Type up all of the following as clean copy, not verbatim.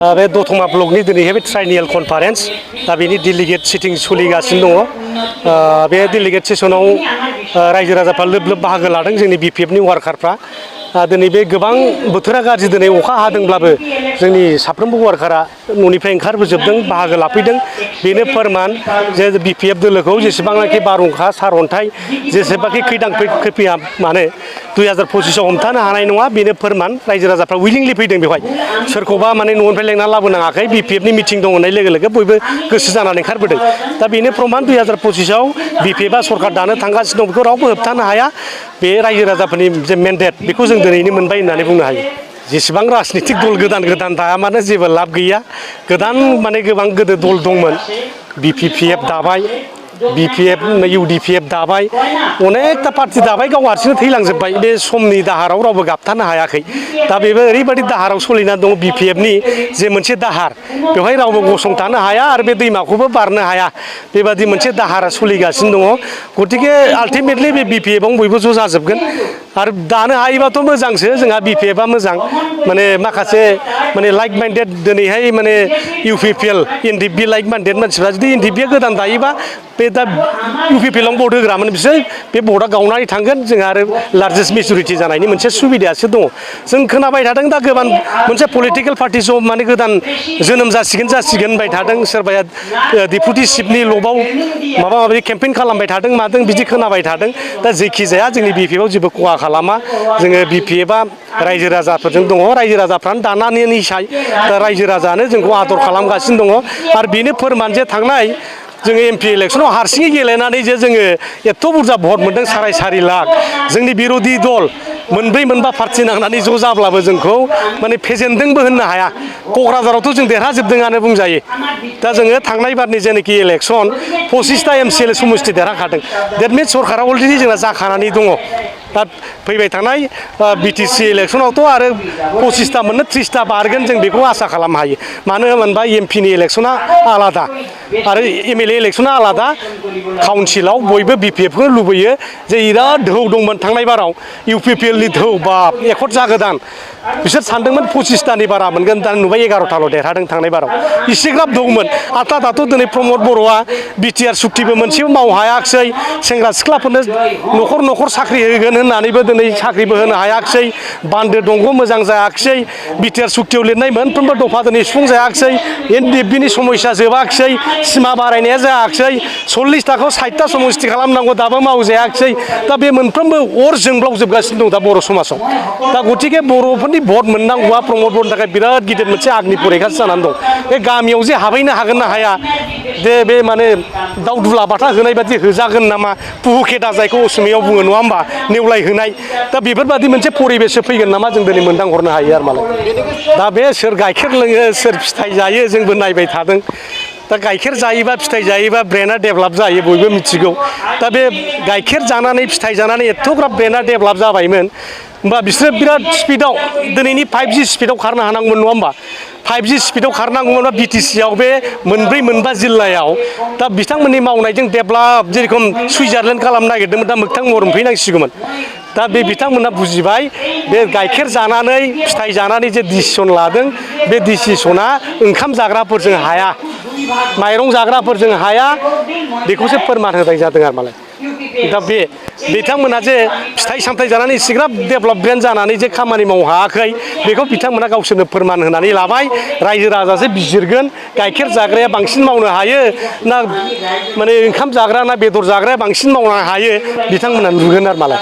बे दतमा ब्लकनि दिनैहाय बे ट्राइनियेल कनफारेन्स दा बेनि डेलिगेट सिटिं सोलिगासिनो दङ बे डेलिगेट सेसनाव रायजो राजाफ्रा लोब लोब बाहागो लादों जोंनि बिपिएफनि वार्कारफ्रा दिनै बे गोबां बोथोरा गाज्रि दिनै अखा हादोंब्लाबो जोंनि साफ्रोमबो वार्कारा न'निफ्राय ओंखारबोजोबदों बाहागो लाफैदों बेनो फोरमान जे बिपिएफ दोलोखौ जेसेबांनाखि बारहुंखा सारअन्थाइ जेसेबांखि खैदां खैफैया मानो 2025 आव हमथानो हानाय नङा बेनो फोरमान रायजो राजाफ्रा उइलिंलि फैदों बेवहाय सोरखौबा माने न'निफ्राय लेंना लाबोनाङाखै बिपिएफनि मिटिं दं होननाय लोगो लोगो बयबो गोसो जानानै ओंखारबोदों दा बेनो प्रमान 2025 आव बिपिएफआ सरकार दानो थांगासिनो दं बेखौ रावबो होबथानो हाया बे रायजो राजाफोरनि जे मेन्डेट बेखौ जों दिनैनो मोनबाय होननानै बुंनो हायो जेसेबां राजनितिक दल गोदान दाया मानो जेबो लाब गैया गोदान माने गोबां गोदो दल दंमोन बिपिपिएफ दाबाय बिपिएफ इउडिपिएफ दाबाय अनेकथा पार्टि दाबाय गाव हारसिंनो थैलांजोब्बाय बे समनि दाहाराव रावबो गाबथानो हायाखै दा बेबो ओरैबायदि दाहाराव सोलिना दं बिपिएफनि जे मोनसे दाहार बेवहाय रावबो गसंथानो हाया आरो बे दैमाखौबो बारनो हाया बेबादि मोनसे दाहारा सोलिगासिनो दङ गतिके आल्टिमेटलि बे बिपिएफआव बयबो ज' जाजोबगोन आरो दानो हायोबाथ' मोजांसो जोंहा बिपिएफआ मोजां माने माखासे माने लाइक माइन्डेड दिनैहाय माने इउपिपिएल एनडिपि लाइक माइन्डेड मानसिफ्रा जुदि एनडिपिआ गोदान दायोबा बे दा इउपिपिएलआव भट होग्रामोन बिसोर बे भटआ गावनानै थांगोन जोंहा आरो लार्जेस्ट मेजरिटि जानायनि मोनसे सुबिदायासो दङ जों खोनाबाय थादों दा गोबां मोनसे पलिटिकेल पार्टि ज' माने गोदान जोनोम जासिगोन होनबाय थादों सोरबाया डेपुटि चिफनि लबाव माबा माबि केम्पेइन खालामबाय थादों मादों बिदि खोनाबाय थादों दा जेखि जाया जोंनि बिपिएफआव जेबो खहा खालामा जोङो बिपिएफआ रायजो राजाफोरजों दङ रायजो राजाफ्रानो दानानै निसाय दा रायजो राजानो जोंखौ आदर खालामगासिनो दङ आरो बेनो फोरमान जे थांनाय जोङो एमपि इलेक्सनाव हारसिङै गेलेनानै जे जोङो एथ' बुरजा भट मोनदों 4.5 लाख जोंनि बिरोधि दल मोनब्रै मोनबा पार्टि नांनानै ज' जाब्लाबो जोंखौ माने फेजेनदोंबो होननो हाया क'क्राझारावथ' जों देरहाजोबदोंआनो बुंजायो दा जोङो थांनाय बारनि जेनाखि इलेक्सन 25टा एमसिएल समस्ति देरहाखादों देट मिन्स सरकारा अलरेडि जोंना जाखानानै दङ दा फैबाय थानाय बिटिसि इलेक्सनावथ' आरो 25टा मोननो 30टा बारगोन जों बेखौ आसा खालामनो हायो मानो होनोबा एमपिनि इलेक्सना आलादा आरो एमएलए इलेक्सना आलादा काउन्सिलाव बयबो बिपिएफखौ लुबैयो जे बिराद धौ दंमोन थांनाय बाराव इउपिपिएलनि धौ बाप एकट जागोदान बिसोर सानदोंमोन 25टानि बारा मोनगोन दा नुबाय 11टाल' देरहादों थांनाय बाराव इसेग्राब दंमोन आथा दाथ' दिनै प्रमद बर'आ बिटिआर सुक्तिबो मोनसेबो मावनो हायाखिसै सेंग्रा सिख्लाफोरनो न'खर न'खर साख्रि होगोन होननानैबो दिनै साख्रिबो होनो हायाखिसै बान्दो दंग मोजां जायाखिसै बिटिआर सुक्तियाव लिरनाय मोनफ्रोमबो दफा दिनै सुफुं जायाखिसै एनडिएफबिनि समस्या जोबाखिसै सिमा बारायनाया जायाखिसै 40टाखौ 60टा समस्ति खालामनांगौ दाबो मावजायाखिसै दा बे मोनफ्रोमबो अर जोंब्लावजोबगासिनो दं दा बर' समाजाव दा गतिके बर'फोरनि भट मोननांगौआ प्रमद बर'नि थाखाय बिराद गिदिर मोनसे आगनि फरिखासो जानानै दं बे गामियाव जे हाबहैनो हागोन ना हाया दे बे माने दाउ दुला बाथा होनाय बादि होजागोन नामा पुहुखेदा जायखौ असमियाव बुङो नङा होमबा नेवलाय होनाय दा बेफोरबादि मोनसे परिबेससो फैगोन नामा जों दिनै मोनदांहरनो हायो आरो मालाय दा बे सोर गाइखेर लोङो सोर फिथाइ जायो जोंबो नायबाय थादों दा गाइखेर जायोबा फिथाइ जायोबा ब्रेना डेभेलप जायो बयबो मिथिगौ दा बे गाइखेर जानानै फिथाइ जानानै एथ'ग्राब ब्रेना डेभेलप जाबायमोन होमबा बिसोरो बिराद स्पिडआव दिनैनि 5G स्पिडआव खारनो हानांगौमोन नङा होमबा 5G स्पिडआव खारनांगौमोनबा बिटिसिआव बे मोनब्रै मोनबा जिल्लायाव दा बिथांमोननि मावनायजों डेभेलप जेरखम सुइजारलेण्ड खालामनो नागिरदोंमोन दा मोगथां महर मोनफैनांसिगौमोन दा बे बिथांमोना बुजिबाय बे गाइखेर जानानै फिथाइ जानानै जे डिसिसन लादों बे डिसिसना ओंखाम जाग्राफोरजों हाया माइरं जाग्राफोरजों हाया बेखौसो फोरमान होनाय जादों आरो मालाय दा बे बिथांमोना जे फिथाइ सामथाइ जानानै इसेग्राब डेभेलपमेन्ट जानानै जे खामानि मावनो हायाखै बेखौ बिथांमोना गावसोरनो फोरमान होनानै लाबाय रायजो राजासो बिजिरगोन गाइखेर जाग्राया बांसिन मावनो हायो ना माने ओंखाम जाग्रा ना बेदर जाग्राया बांसिन मावनो हायो बिथांमोना नुगोन आरो मालाय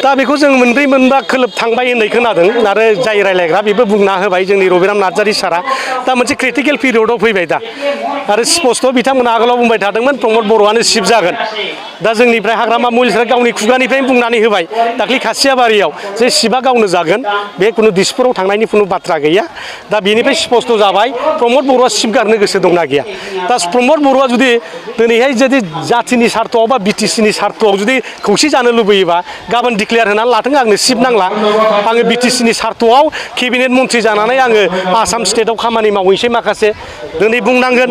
दा बेखौ जों मोनब्रै मोनबा खोलोब थांबाय होननाय खोनादों आरो जाय रायलायग्रा बेबो बुंना होबाय जोंनि रबिराम नार्जारि सारा दा मोनसे क्रिटिकेल पिरियडआव फैबाय दा आरो स्पस्ट बिथांमोना आगोलाव बुंबाय थादोंमोन प्रमद बर'आनो चिफ जागोन दा जोंनिफ्राय हाग्रामा महिलारिया गावनि खुगानिफ्रायनो बुंनानै होबाय दाख्लै खासियाबारियाव जे चिफआ गावनो जागोन बे खुनु दिसपुराव थांनायनि खुनु बाथ्रा गैया दा बेनिफ्राय स्पस्ट जाबाय प्रमद बर'आ चिफ गारनो गोसो दंना गैया दा प्रमद बर'आ जुदि दिनैहाय जुदि जाथिनि सार्थआव बा बिटिसिनि सार्थआव जुदि खौसे जानो लुबैयोबा गाबोन डिक्लेयार होनानै लाथों आंनो चिफ नांला आङो बिटिसिनि सार्थआव केबिनेट मन्थ्रि जानानै आङो आसाम स्टेटआव खामानि मावहैसै माखासे दिनै बुंनांगोन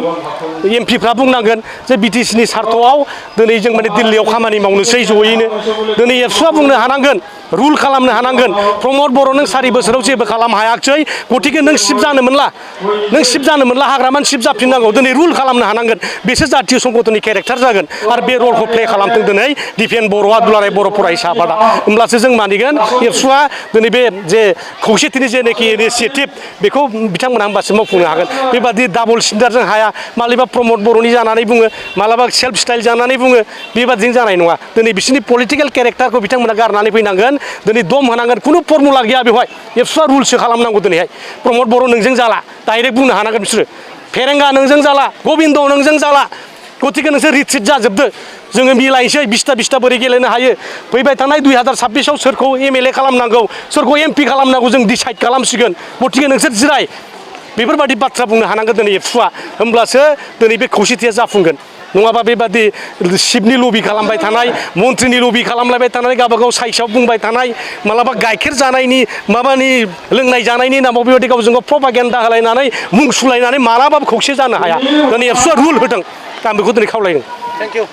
एमपिफ्रा बुंनांगोन जे बिटिसिनि सार्थआव दिनै जों माने दिल्लीयाव खामानि मावनोसै जयैनो दिनै एबसुआ बुंनो हानांगोन रुल खालामनो हानांगोन प्रमद बर' नों 4 बोसोराव जेबो खालामनो हायाखै गतिके नों शिफ जानो मोनला हाग्रामान शिफ जाफिननांगौ दिनै रुल खालामनो हानांगोन बेसो जातीय संगठननि केरेक्टार जागोन आरो बे रलखौ प्ले खालामथों दिनै दिफेन बर'आ दुलाराय बर' फरायसा आफादा होमब्लासो जों मानिगोन एबसुआ दिनै बे जे खौसेथिनि जेनाखि इनिसियेटिभ बेखौ बिथांमोनहा होमबासो मावफुंनो हागोन बेबादि डाबल स्टेन्डार्डजों हाया मालाबा प्रमद बर'नि जानानै बुङो मालाबा सेल्फ स्टाइल जानानै बुङो बेबादिजों जानाय नङा दिनै बिसोरनि पलिटिकेल केरेक्टारखौ बिथांमोना गारनानै फैनांगोन दिनै दम होनांगोन खुनु फर्मुला गैया बेवहाय एबसुआ रुलसो खालामनांगौ दिनैहाय प्रमद बर' नोंजों जाला डाइरेक्ट बुंनो हानांगोन बिसोरो फेरेंगा नोंजों जाला गबिन्द नोंजों जाला गतिके नोंसोर रिट्रिट जाजोबदो जोङो मिलायनोसै 20ता बोरै गेलेनो हायो फैबाय थानाय 2026आव सोरखौ MLA खालामनांगौ सोरखौ MP खालामनांगौ जों डिसाइड खालामसिगोन गतिके नोंसोर जिराय बेफोरबायदि बाथ्रा बुंनो हानांगोन दिनै एबसुआ होमब्लासो दिनै बे खौसेथिया जाफुंगोन नङाबा बेबादि शिबनि लबि खालामबाय थानाय मन्थ्रिनि लबि खालामलायबाय थानाय गावबागाव साइसआव बुंबाय थानाय मालाबा गाइखेर जानायनि माबानि लोंनाय जानायनि नामाव बेबायदि गावजों गाव प्रपागेन्डा होलायनानै मुं सुलायनानै मालाबाबो खौसे जानो हाया दिनै एबसुआ रुल होदों आं बेखौ दिनै खावलायदों थेंक इउ